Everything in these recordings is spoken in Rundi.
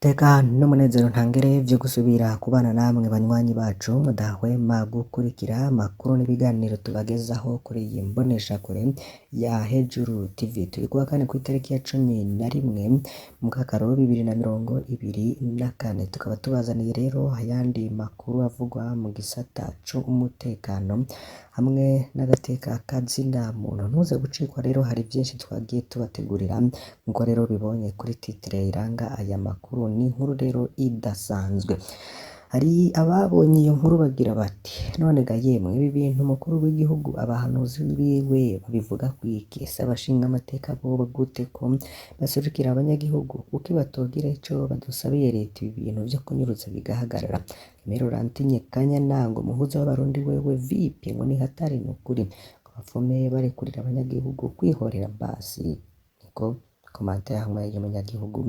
Teka n'umunezero ntangere vyo gusubira kubana namwe banywanyi bacu mudahwema gukurikira amakuru n'ibiganiro tubagezaho kuri iyi mboneshakure ya Hejuru TV. Turi kuwa kane kw'itariki ya 11 mu Kakaro 2024, tukaba tubazaniye rero ayandi makuru avugwa mu gisata c'umutekano hamwe n'agateka kazina muntu. Ntuze gucikwa rero, hari vyinshi twagiye tubategurira nkuko rero bibonye kuri titre iranga aya makuru. Ni inkuru rero idasanzwe. Hari ababonye iyo nkuru bagira bati: none ga yemwe, ibi bintu umukuru w'igihugu abahanuzi biwe babivuga kwiki? Ese abashinga amateka bobo gute ko baserukira abanyagihugu? Kuki batogira ico badusabiye leta ibi bintu vyo kunyuruza bigahagarara? Aimé Laurentine Kanyana ngo umuhuza w'abarundi wewe vipi, ngo ni hatari nukuri, ngo bapfume barekurira abanyagihugu kwihorera basi. Niko commentaire hamwe y'umunyagihugu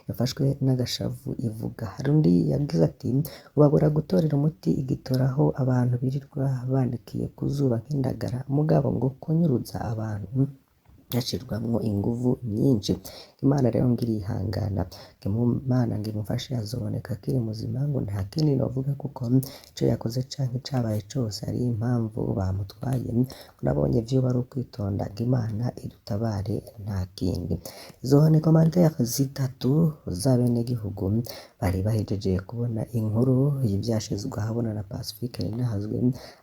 yafashwe n'agashavu ivuga. Hari undi yagize ati: ubabura gutorera umuti igitoraho abantu birirwa bandikiye ku zuba nk'indagara, mugabo ngo kunyuruza abantu hashirwamwo inguvu nyinshi. Imana rero ngirihangana, Imana ngo imufashe azoboneka akiri muzima, ngo nta kindi novuga kuko ico yakoze canke cabaye cose ari impamvu bamutwaye, ngo nabonye vyoba ari ukwitonda, ngo Imana idutabare nta kindi. Izo ni commentaire zitatu z'abenegihugu bari bahejeje kubona inkuru y'ivyashizwe ahabona na Pacifique Ninahazwe,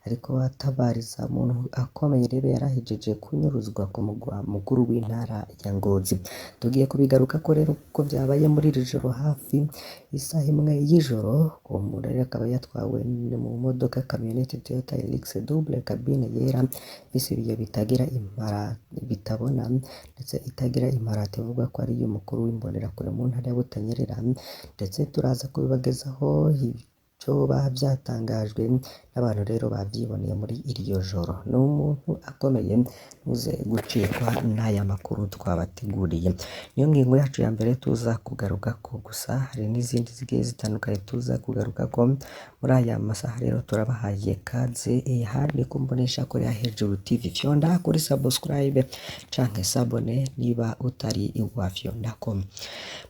ariko atabariza umuntu akomeye rero yarahejeje kunyuruzwa ku mugwa mukuru w'intara ya Ngozi. Tugiye kubigarukako rero kuko vyabaye muri iri joro hafi isaha imwe y'ijoro. Uwo muntu rero akaba yatwawe mu modoka kamyonete Toyota Hilux double cabine yera, ifise ibiyo bitagira impara bitabona, ndetse itagira imparati, ivuga ko ari iy'umukuru w'imbonerakure mu ntara ya Butanyerera, ndetse turaza kubibagezaho vyoba vyatangajwe n'abantu rero bavyiboneye muri iryo joro. Ni umuntu akomeye, ntuze gucikwa n'aya makuru twabateguriye. Niyo ngingo yacu ya mbere tuza kugarukako, gusa hari n'izindi zigiye zitandukanye tuza kugarukako muri aya masaha. Rero turabahaye kaze handi ku mboneshakure ya Hejuru TV. Fyonda kuri subscribe canke s'abonner niba utari wafyondako.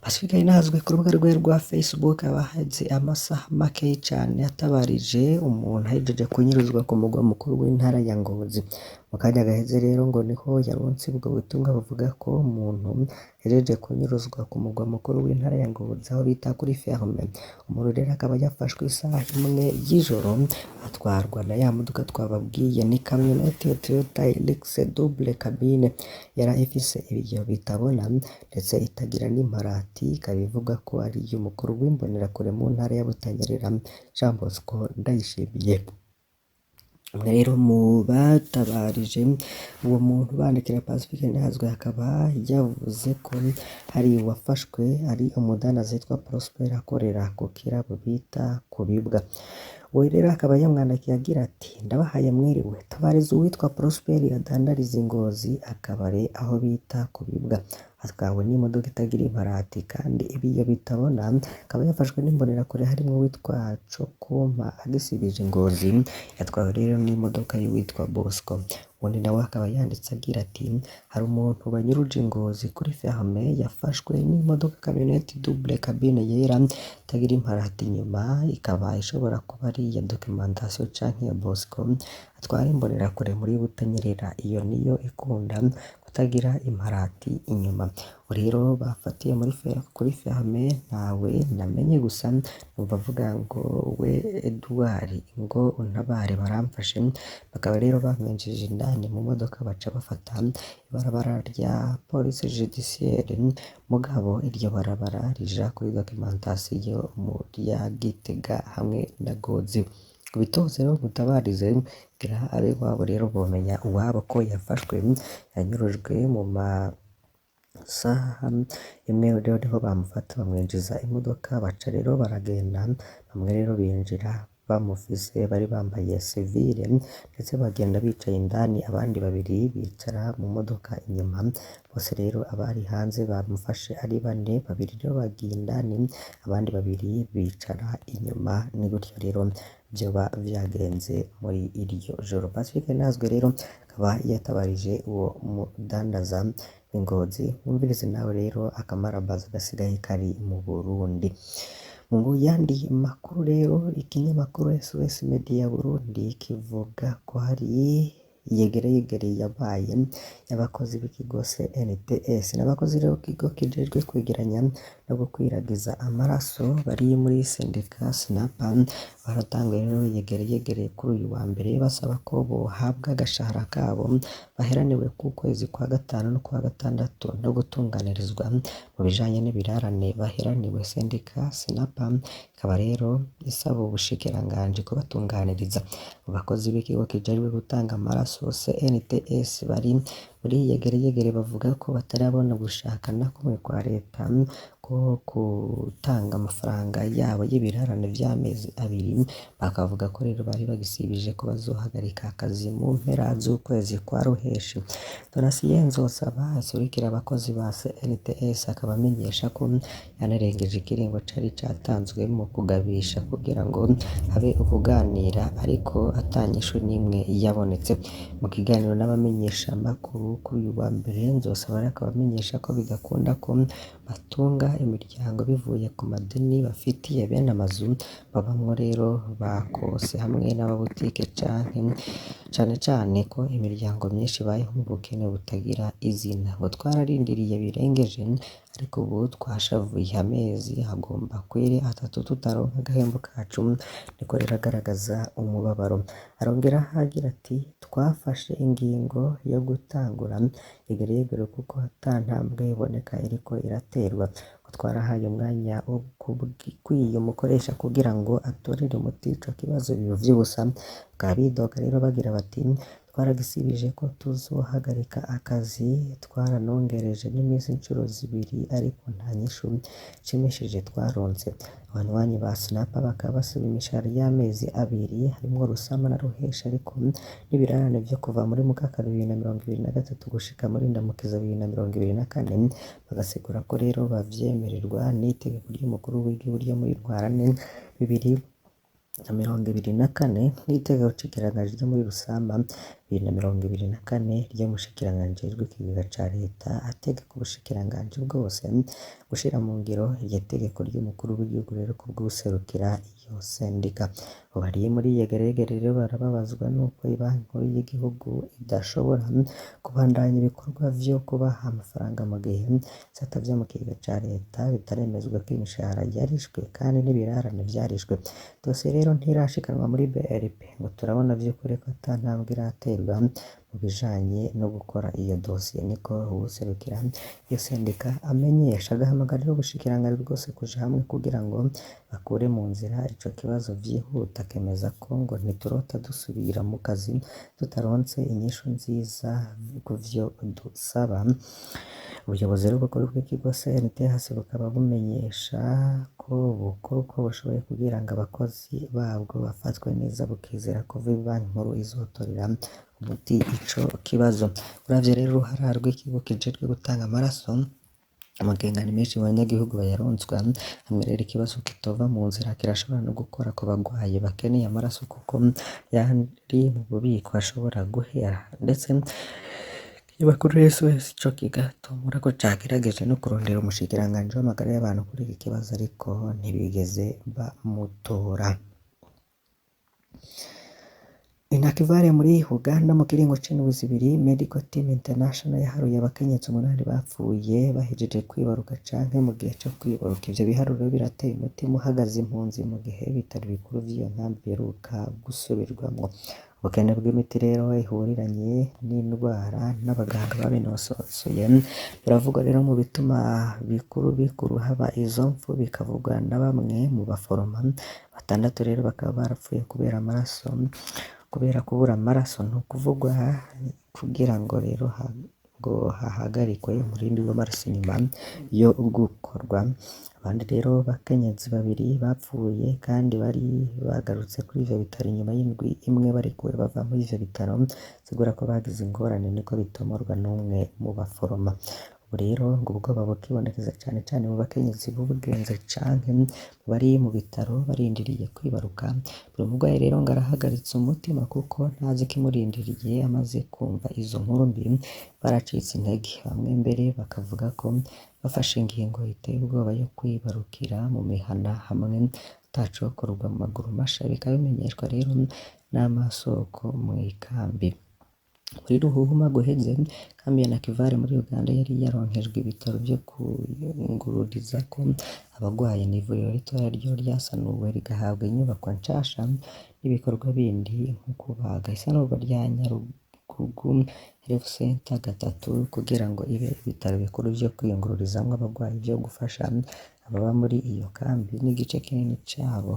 Pacifique Ninahazwe ku rubuga rwe rwa Facebook abahaze amasaha make cane atabarije umuntu ahejeje kunyuruzwa ku mugwa mukuru w'intara ya Ngozi. Mu kanya gaheze rero ngo niho yaronse ubwo butumwa buvuga ko umuntu ahejeje kunyuruzwa ku mugwa mukuru w'intara ya Ngozi aho bita kuri ferme. Umuntu rero akaba yafashwe isaha imwe y'ijoro atwarwa na ya modoka twababwiye, ni kamyonete Toyota Hilux double cabine yari ifise ibiyo bitabona ndetse itagira n'imparati, ikaba ivuga ko ari iy'umukuru w'imbonerakure mu ntara ya Butanyerera Jean Bosco Ndayishimiye. Umwe rero mu batabarije uwo muntu bandikira Pacifique Ninahazwe akaba yavuze ko hari uwafashwe ari umudandaza yitwa Prosper akorera ku kirabo bita Kubibwa. Uwo rero akaba yamwandikiye agira ati: ndabahaye mwiriwe, tabariza uwitwa Prosper adandariza i Ngozi akabare aho bita Kubibwa, atwawe n'imodoka itagira imparati kandi ibiyo bitabona, akaba yafashwe n'imbonerakure harimwo uwitwa Cokumpa agisibije Ngozi, yatwawe rero n'imodoka y'uwitwa Bosco. Uwundi nawe akaba yanditse agira ati: hari umuntu banyuruje i Ngozi kuri ferme, yafashwe n'imodoka kamyonete double cabine yera itagira imparati inyuma, ikaba ishobora kuba ari iya documentation canke iya Bosco atwara imbonerakure muri Butanyerera, iyo niyo ikunda kutagira imparati inyuma. Rero bafatiye muri kuri ferme ntawe namenye, gusa numva avuga ngo we Edouard ngo untabare baramfashe, bakaba rero bamwinjije indani mu modoka baca bafata ibarabara rya police judiciaire, mugabo iryo barabara rija kuri documentation ya Gitega hamwe na Ngozi. Kubitoze rero mutabarize kugira ab'iwabo rero bomenya uwabo ko yafashwe yanyurujwe mu masaha imwe. Rero niho bamufata bamwinjiza imodoka, baca rero baragenda, bamwe rero binjira bamufise bari bambaye civile ndetse bagenda bicaye indani, abandi babiri bicara mu modoka inyuma. Bose rero abari hanze bamufashe ari bane, babiri rero bagiye indani, abandi babiri bicara inyuma. Ni gutyo rero vyoba vyagenze muri iryo joro. Pacifique Ninahazwe rero akaba yatabarije uwo mudandaza w'i Ngozi. Wumvirize nawe rero akamarabaza gasigaye kari mu Burundi. Mu yandi makuru rero, ikinyamakuru SOS Media Burundi kivuga ko hari iyegereyegere yabaye y'abakozi b'ikigo CNTS n'abakozi rero b'ikigo kijejwe kwegeranya no gukwiragiza amaraso bari muri sendika SNAPA baratanguye rero yegereyegere kuri uyu wa mbere basaba ko bohabwa agashahara kabo baheraniwe ku kwezi kwa gatanu no kwa gatandatu no gutunganirizwa mu bijanye n'ibirarane baheraniwe. Sendika SNAPA ikaba rero isaba ubushikiranganji kubatunganiriza. Mu bakozi b'ikigo kijejwe gutanga amaraso CNTS bari muri yegereyegere bavuga ko batarabona gushaka na kumwe kwa leta ko gutanga amafaranga yabo y'ibirarane vy'amezi abiri, bakavuga ko rero bari bagisibije ko bazohagarika akazi mu mpera z'ukwezi kwa Ruheshi. Donatien Nzosaba aserukira abakozi ba CNTS akaba amenyesha ko yanarengeje ikiringo cari catanzwe mu kugabisha kugira ngo habe ukuganira, ariko ata nyishu n'imwe yabonetse. Mu kiganiro n'abamenyeshamakuru kuri uyu wa mbere, Nzosaba akaba amenyesha ko bidakunda ko batunga imiryango bivuye ku madeni bafitiye bene amazu babamwo rero bakose hamwe n'amabutike canke cane cane ko imiryango myinshi ibayeho mu bukene butagira izina. Ngo twararindiriye birengeje, ariko ubu twashavuye amezi agomba kwere atatu tutaronka agahembo kacu, niko rero agaragaza umubabaro. Arongera agira ati twafashe ingingo yo gutangura yegereyegere kuko ata ntambwe iboneka iriko iraterwa. Ngo twarahaye umwanya ukwiye umukoresha kugira ngo atorere umuti ico kibazo biba vy'ubusa. Bakaba bidoga rero bagira bati twaragisibije ko tuzohagarika akazi, twaranongereje n'iminsi incuro zibiri ariko nta nyishu ishimishije twaronse. Abanywanyi ba SNAPA bakaba basaba imishahara y'amezi abiri harimwo Rusama na Ruhesha, ariko n'ibirarane vyo kuva muri Mukaka 2023 gushika muri Ndamukiza 2024, bagasigura ko rero bavyemererwa n'itegeko ry'umukuru w'igihugu ryo muri Ntwarante 2024 n'itegeko nshikiranganji ryo muri Rusama 2024 ry'umushikiranganji ajejwe ikigega ca leta ategeka ubushikiranganji bwose gushira mu ngiro iryo tegeko ry'umukuru w'igihugu rero kubw'uwuserukira iyo sendika. Abo bari muri yegereyegere rero barababazwa n'uko Banki Nkuru y'igihugu idashobora kubandanya ibikorwa vyo kubaha amafaranga mu gihe ibisata vyo mu kigega ca leta bitaremezwa ko imishahara yarishwe kandi n'ibirarane vyarishwe. Dosiye rero ntirashikanwa muri BRP ngo turabona vy'ukuri ko ata ntambwe iraterwa mu bijanye no gukora iyo dosiye, niko uwuserukira iyo sendika amenyesha. Agahamagarira ubushikiranganji bwose kuja hamwe kugira ngo bakure mu nzira ico kibazo vyihuta. Akemeza ko ngo ntiturota dusubira mu kazi tutaronse inyishu nziza kuvyo dusaba. Ubuyobozi rero bukuru bw'ikigo CNTH bukaba bumenyesha ko bukora uko bushoboye kugira ngo abakozi babwo bafatwe neza, bukizera ko Banki Nkuru izotorera umuti ico kibazo. Uravye rero uruhara rw'ikigo kijejwe gutanga amaraso, amakenga ni menshi mu banyagihugu bayaronswa, hamwe rero ikibazo kitova mu nzira kirashobora no gukora ku bagwayi bakeneye amaraso kuko yari mu bubiko ashobora guhera. Ndetse ikinyamakuru SOS ico kigatomora ko cagerageje no kurondera umushikiranganji w'amagara y'abantu kuri iki kibazo ariko ntibigeze bamutora. Inakivale muri Uganda mu kiringo c'indwi zibiri, Medical Team International yaharuye abakenyezi umunani bapfuye bahejeje kwibaruka canke mu gihe co kwibaruka. Ivyo biharuro birateye umutima uhagaze impunzi mu gihe ibitaro bikuru vy'iyo nkambi biheruka gusubirwamwo. Ubukene bw'imiti rero ihuriranye n'indwara n'abaganga babinonosoye biravugwa rero mu bituma bikuru bikuru haba izo mpfu, bikavugwa na bamwe mu baforoma. Batandatu rero bakaba barapfuye kubera amaraso, kubera kubura amaraso, ni ukuvugwa kugira ngo rero ngo hahagarikwe umurindi w'amaraso inyuma yo gukorwa. Abandi rero bakenyezi babiri bapfuye kandi bari bagarutse kuri ivyo bitaro inyuma y'indwi imwe barekuwe bava muri ivyo bitaro, sigura ko bagize ingorane, niko bitomorwa n'umwe mu baforoma. Ubu rero ngo ubwoba bukibonekeza cane cane mu bakenyezi b'ubugenze canke mu bari mu bitaro barindiriye kwibaruka. Buri murwayi rero ngo arahagaritse umutima kuko ntazi ikimurindiriye amaze kumva izo nkuru mbi, baracitse intege. Bamwe mbere bakavuga ko bafashe ingingo iteye ubwoba yo kwibarukira mu mihana hamwe atacokorwa mu maguru masha, bikaba bimenyeshwa rero n'amasoko mw'ikambi. Muri ruhuhuma guheze, ikambi ya Nakivale muri Uganda yari yaronkejwe ibitaro vyo kuyungururizako abagwayi. N'ivuriro ritoya ryo ryasanuwe rigahabwa inyubakwa nshasha n'ibikorwa bindi nko kubaga. Isanurwa rya Nyarugugu Health Center gatatu kugira ngo ibe ibitaro bikuru vyo kwiyungururizamwo abagwayi vyo gufasha ababa muri iyo kambi n'igice kinini cabo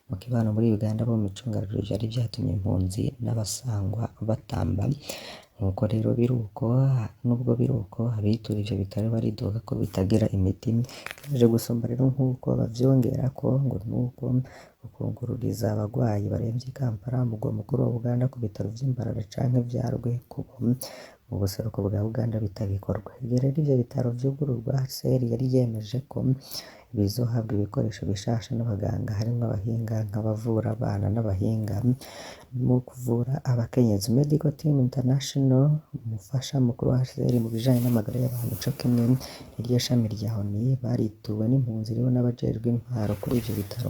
mu kibano muri Uganda bo mu micungararo vyari vyatumye impunzi n'abasangwa batamba. Nkuko rero biruko, nubwo biruko, abitura ivyo bitaro baridoga ko bitagira imiti. Ikibabaje gusumba rero nkuko bavyongerako ngo nuko ukungururiza abagwayi baremvye i Kampala, umugwa mukuru wa Uganda, ku bitaro vy'i Mbarara canke vya Rwekubo mu buseruko bwa Uganda bitagikorwa. Igihe rero ivyo bitaro vyugururwa, HCR yari yemeje ko bizohabwa ibikoresho bishasha n'abaganga harimwo abahinga nk'abavura abana n'abahinga mu kuvura abakenyezi. Medical Team International, umufasha mukuru wa HCR mu bijanye n'amagara y'abantu co kimwe n'iryo shami rya ONU, barituwe n'impunzi rero n'abajejwe intwaro kuri ivyo bitaro,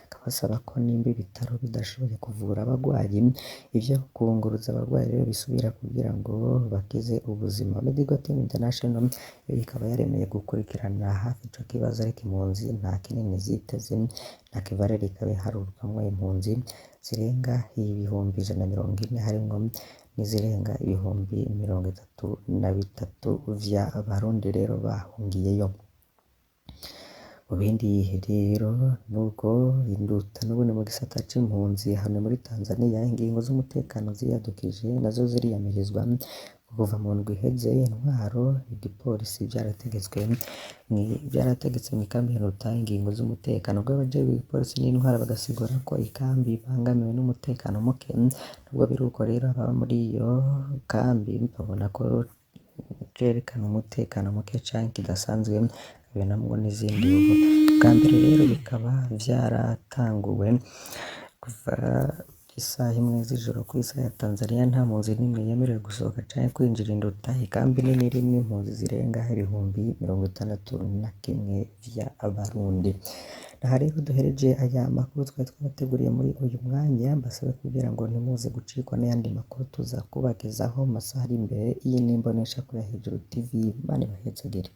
bakabasaba ko nimba ibitaro bidashoboye kuvura abagwayi, ivyo kunguruza abarwayi rero bisubira kugira ngo bakize ubuzima. Medical Team International yo ikaba yaremeye gukurikirana hafi ico kibazo, ariko impunzi nta kinini ziteze. Nakivale ikaba iharurwamwo impunzi zirenga 140,000 harimwo n'izirenga 33,000 vy'abarundi rero bahungiyeyo. Mu bindi rero nuko induta n'ubundi mu gisata c'impunzi hano muri Tanzania, ingingo z'umutekano ziyadukije nazo ziriyamirizwa. Kuva mu ndwi iheze, intwaro igipolisi vyarategetse mw'ikambi ya Nduta ingingo z'umutekano. Ubwo abajejwe igipolisi n'intwaro bagasigura ko ikambi ibangamiwe n'umutekano muke. Nubwo biruko rero, ababa muri iyo kambi babona ko cerekana umutekano muke canke kidasanzwe, babibonamwo n'izindi mvo. Bwa mbere rero bikaba vyaratanguwe kuva isaha imwe z'ijoro kw'isaha ya Tanzania, nta mpunzi n'imwe yemerewe gusohoka canke kwinjira i Nduta, ikambi nini irimwo impunzi zirenga 61,000 vy'abarundi. Aha rero duhereje aya makuru twari twabateguriye muri uyu mwanya, mbasabe kugira ngo ntimuze gucikwa n'ayandi makuru tuza kubagezaho mu masaha ari imbere. Iyi ni imboneshakure ya Hejuru TV, Imana ibahezagire.